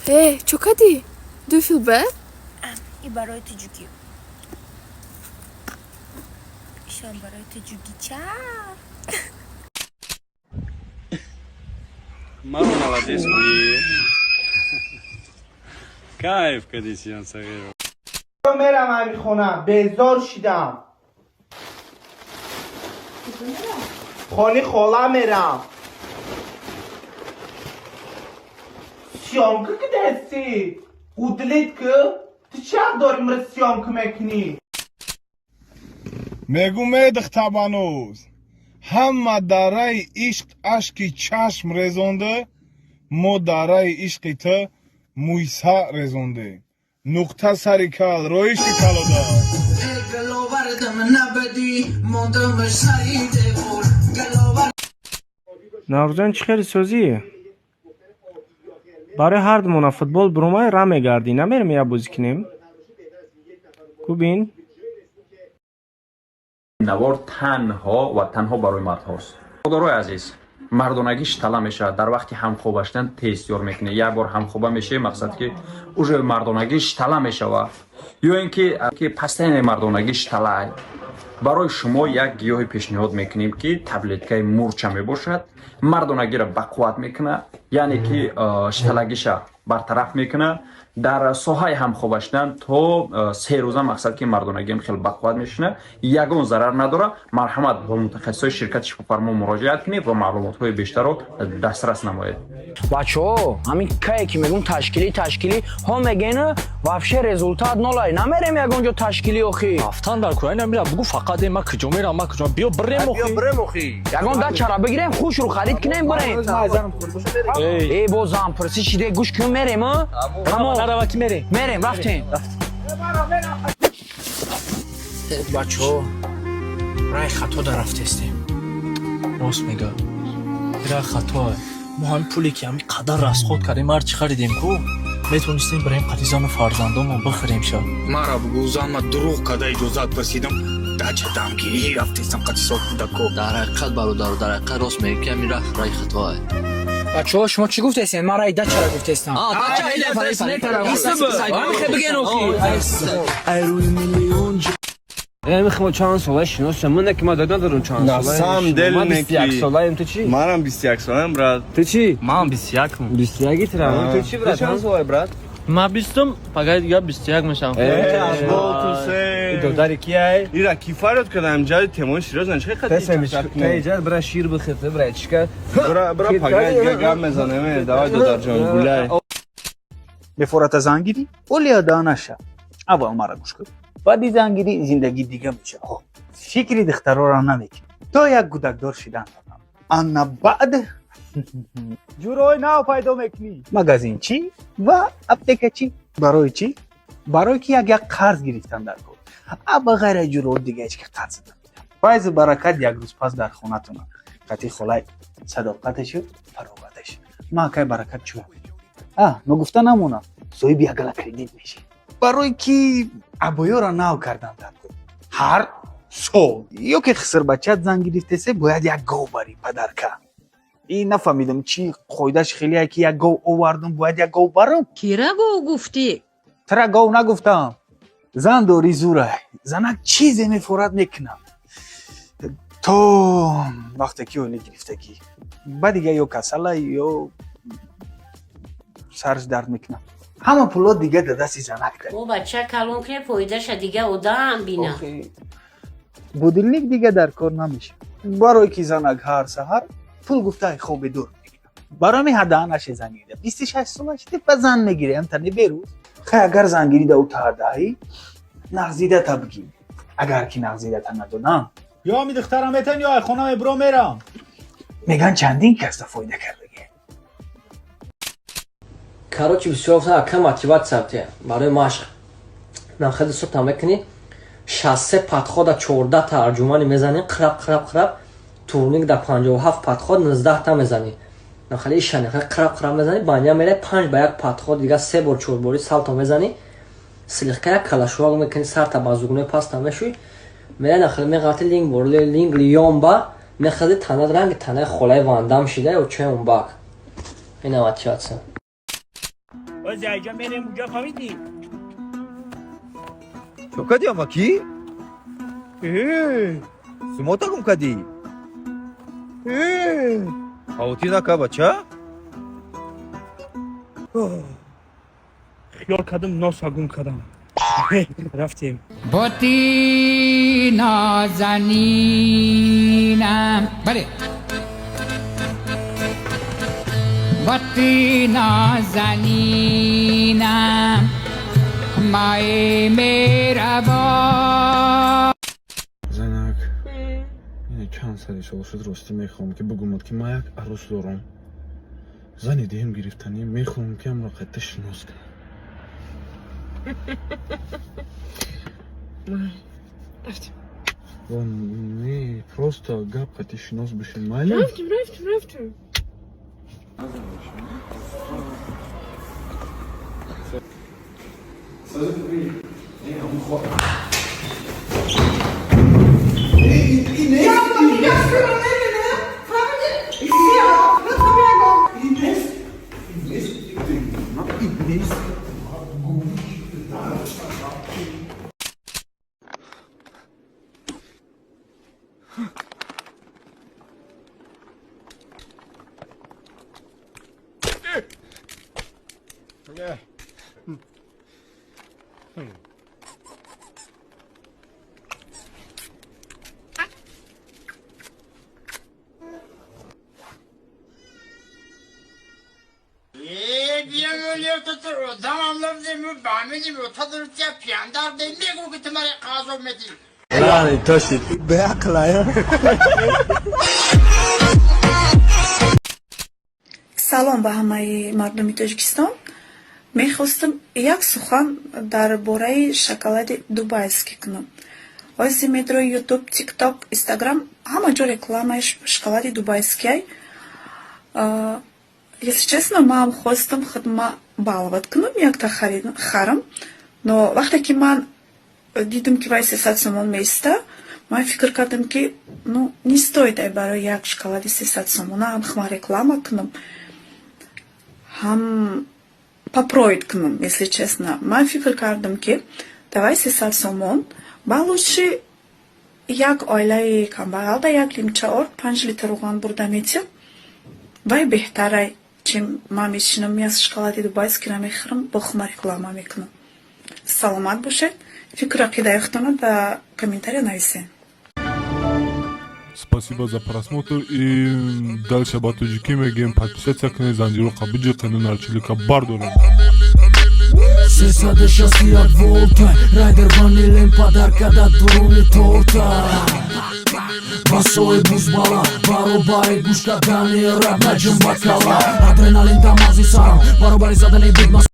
Э, чо кадӣ? Do you feel bad? И барои ту, ҷуги. Ишон барои ту, ҷугича. Маро молодец гӯӣ. Кайф кадӣ, сиён сағиро. Мерам ами хона, безор шидам. Хони хола мерам. Съёмка кидеси? Удалить ки? Ту чӣ ҳақ дорӣ мира съёмка мекунӣ? Мегӯ медухтабанӯз, ҳама дараи ишқ ашки чашм резонда, мо дараи ишқи ту мӯйса резондем. Нуқта сари кал роиши калода. Наврӯзон, чӣ хеле созӣ? Барои ҳардумона футбол бурумай ра мегардӣ, намерем як бозӣ кунем? Кубин. Навор танҳо ва танҳо барои мардҳост. Модарои азиз, мардонагиш тала мешавад дар вақти ҳамхоба шудан. Тез ёр мекунӣ, як бор ҳамхоба мешавӣ, мақсад ки уже мардонагиш тала мешавад ё ин ки пастайни мардонагиш талай. Барои шумо як гиёҳе пешниҳод мекунем, ки таблеткаи мурча мебошад. Мардонагиро бақувват мекунад, яъне ки шталагиша бартараф мекунад. Дар соҳаи ҳамхоба шудан то 3 рӯза, мақсад ки мардонагиам хеле бақувват мешунад, ягон зарар надорад. Марҳамат, бо мутахассисои ширкати Шифофармо муроҷиат кунед ва маълумотҳои бештарро дастрас намоед. Бачаҳо, ҳамин кае ки мегӯм ташкилӣ, ташкилӣ ҳо мегена, вообще результат нолай. Намерем ягон ҷо ташкилӣ охи. Рафтан дар кураи намира, бугу фақат ма куҷо мерам, ма куҷо, биё бирем охи. Ягон дачара бигирем, хушрӯ харид кунем, бирем. Э, бо зампурсӣ шиде, гӯш кун, мерем. Тамом, нарава ки мерем. Мерем, рафтем. Бачаҳо, рай хато дарафтестем. Рост мега, ира хатоа. Мо ҳамин пуле ки ҳамин қадар расход кардем, ҳарчи харидем ку, метавонистем бирем қадизану фарзандонмон бихӯрем ша. Мара бугу, зан ма дурӯғ када иҷозат пурсидам, дача дамгирӣ рафтестам қати кӯдако. Дар ҳақиқат, бародаро, дар ҳақиқат рост мегӯ, ки ҳамин раҳ раи хатоа. Бачаҳо, шумо чӣ гуфтестен? Ман раи дачара гуфтестам. Биген охи. Мо чанд сола шиносем? Ман ки ма дад надорам чанд На сола. самом деле Ман 21 неки. Солаем, ту чӣ? Манам 21 солаем, брат. Ту чӣ? Ман 21-м. 21 тира. Ту чӣ, брат? Чанд солай, брат? Ман 20-ум, пагай дига 21 мешавам. Додари кияй? Ира ки фарёд кардам, ҷади темои серьёзно чӣ Та иҷад бира шир бихӯр, бира чика. Бра, бра, пагай дига гап мезанем. Э, давай, додарҷон, гуляй. Мефората зангирӣ, олия данаша. Аввал мара гӯш кун, баъди зангирӣ зиндагӣ дига мешава. Фикри духтарора намекунӣ то як гудакдор шидан. Анна баъд ҷӯрои нав пайдо мекунӣ, магазинчӣ ва аптекачӣ. Барои чӣ? Барое ки як як қарз гирифтан дар кор. А ба ғайр аз ҷӯро дига ҳеч ки қарз намедиҳам. Файзу баракат як рӯз пас дар хонатона қати холай садоқаташу фароғаташ. Ма акай баракат чӯ а ногуфта намонам, соҳиби ягала кредит мешӣ, барое ки абоёро нав кардан дар кор ҳар сол. Ё ки хисрбачат зан гирифтесе, бояд як гов барӣ подарка. И нафаҳмидам, чӣ қоидаш хеле ки як гов овардум, бояд як гов барам. Кира гов гуфтӣ? Тра гов нагуфтам. Зан дорӣ, зурай. Занак чизе мефорат мекунам то вақте ки оила гирифтагӣ, ба дига ё касала, ё сарш дард мекунам, ҳама пуло дига да дасти занак дар. Мо бача калон кунем, фоидаша дига одам бина. Будильник дига дар кор намешавад, барое ки занак ҳар саҳар пул гуфта хоби дур мекунад. Барои ҳамин ҳадаанаше зан гирида, 26 сола шиди, ба зан мегирем тани берӯз. Хай, агар зан гирида ӯ тадаҳӣ нағзидата бигӣ, агар ки нағзидата надодам. Ё ами духтарам метан, ё ай хона мебро мерам. Меган, чандин касда фоида кардаги. Короче, бисёр ака мотиватсия те барои машқ. Нам хеле субҳ мекунӣ, 63 подхода 14 тарҷумани мезанӣ, қираб, қираб, қираб. Турник да 57 подход 19 та мезанӣ. Нам хеле ишани, хеле қираб, қираб мезанӣ, баня мерай, панҷ ба як подход дига се бор, чор бори салто мезанӣ, слегка як калашувак мекунӣ, сарта ба зугнои паста мешӯй, мерай, нахеле меғалти, линг бор линг лиёмба мехази, танат ранги танаи холаи вандам шида ё чои умбак. Ина мотиватсия. Ози айҷа мерем уҷа, фаҳмидӣ? Чо кадӣ, амакӣ? Сумота гум кадӣ? Хавотир нака, бача. Хиёл кардам, носа гум кардам. Рафтем. Боти нозанинам, бале, боти нозанинам, мои меҳрабон. Занак, ине чанд сари сол шуд, ростӣ мехоҳам, ки бигӯмад, ки ман як арӯс дорам, зани диҳем гирифтанӣ, мехоҳам, ки ҳамро қайта шинос кунам. Рафтем. Не, просто гап қати шинос бишем, майли? Рафтем, рафтем, рафтем. Салом ба ҳамаи мардуми Тоҷикистон. Мехостам як сухан дар бораи шоколади дубайский кунам. Ҳозир метро, Ютуб, Тикток, Инстаграм, ҳама ҷо рекламаи шоколади дубайскиай. Если честно, ман хостам худма баловать кунам, якта харам, но вақте ки ман дидам, ки вай 300 сомон меиста, ман фикр кардам, ки ну не стоит ай барои як шоколади 300 сомона ҳам хма реклама кунам, ҳам попробовать кунам. Если честно, ман фикр кардам, ки давай 300 сомон ба лучше як оилаи камбағалда як лимча орд, 5 литр руған бурда метиҳам, вай беҳтарай, чем ман мешинам, як шоколади дубайскиро мехӯрам, бо хума реклама мекунам. Саломат бошед, фикру ақидаи худтонро дар комментария нависед. Спасибо за просмотр и дальше ба тоҷикӣ мегӯем: подписаться кунед, занҷиро биҷиқену нарчилика бардорем. 361 волта, райдер ванилем падарка да дуруни торта. Басои бузбала баробари гӯш кардани раб наҷум ба кала, адреналин дар мағзи сарам баробари задани бигма.